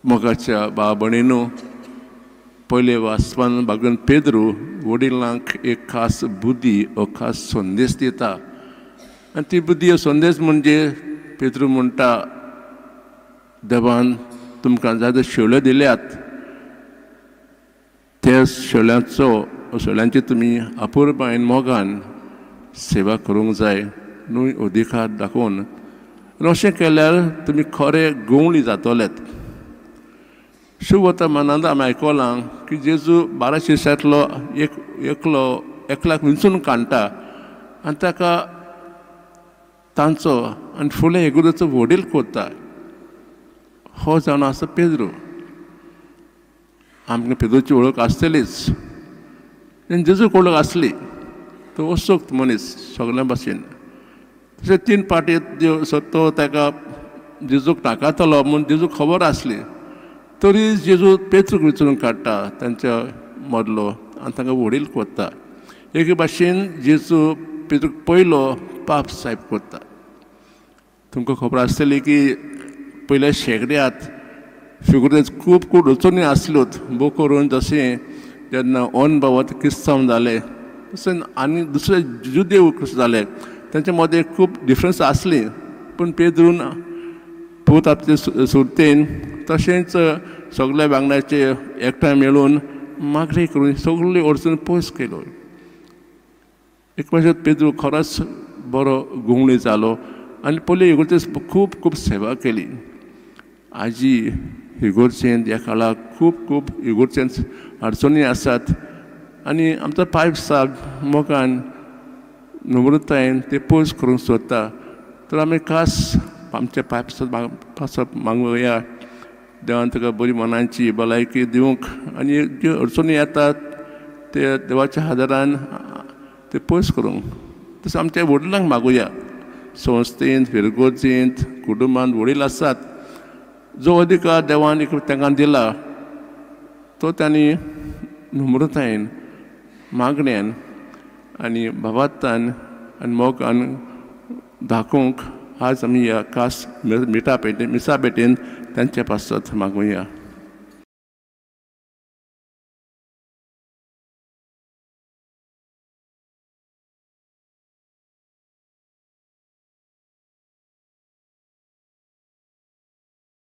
मोगाच्या भाव भयणीनो, पयले वाचपान बागून पेद्रू वडिलांक एक खास बुद्धी ओ खास संदेश दिता आनी ती बुद्धी हो संदेश म्हणजे पेद्रू म्हणटा, देवान तुमकां जायते शेवल्यो दिल्यात, त्या शेवल्यांचो शेवल्यांची तुमी अपुरबायेन मोगान सेवा करूंक जाय न्हय, अधिकार दाखोवन. आनी अशें केल्यार तुमी खरे गवळी जातलेत. शुभवर्तमानांत आमी आयकलां की जेजू 12 शिश्यांतलो एक एकलो एकल्याक विंचून काडटा आनी ताका तांचो आनी फुडें इगर्जेचो व्हडील करता. हो जावन आसा पेद्रू. आमकां पेद्रूची वळख आसतलीच, आनी जेजूक वळख आसली. तो असोक्त मनीस सगळ्यां भाशेन. तशें 3 पाटी तो ताका जेजूक नाकारतलो म्हूण जेजूक खबर आसली, तरी जेजू पेत्रूक विचरून काडटा तांच्या मदलो आनी तांकां व्हडील करता. एके भाशेन जेजू पेत्रूक पयलो पाप सायब करता. तुमकां खबर आसतली की पयल्या शेंकड्यांत फिगुरेज खूब खूब अडचणी आसल्योत, भोव करून जशें जेन्ना अनभावात क्रिस्तांव जाले तशें आनी दुसरे जुदेव क्रिस्त जाले, तांचे मदें खूब डिफरन्स आसली. पूण पेद्रून पूत आपले सुरतेन तशेंच सगल्या वांगडाचे एकठांय मेळून मागणी करून सगळी अडचण पयस केलो. एक भाशेन पेद्रू खरोच बरो गुंगळी जालो आनी पयली इगर्जेक खूब खूब सेवा केली. आजी इगर्जेंत ह्या काळाक खूब खूब इगर्जेंत अडचणी आसात आनी आमचो पायप साहब मोगान नम्रतायेन ते पयस करूंक सोदता. तर आमी खास आमच्या पायप साहब मागुया देवान ताका बरी मनाची भलायकी दिवंक आनी ज्यो अडचणी येतात ते देवाच्या आदारान ते पयस करूंक. तशें आमच्या वडिलांक मागुया, संस्थेंत, फिरगोर्जेंत, कुटुंबांत वडील आसात, जो अधिकार देवान एक तांकां दिला तो तांणी नम्रतायेन, मागण्यान आनी भावार्थान आनी मोगान दाखोवंक आज आमी ह्या खास मिठा पेटेन मिसा पेटेन तांचे पासत मागुया.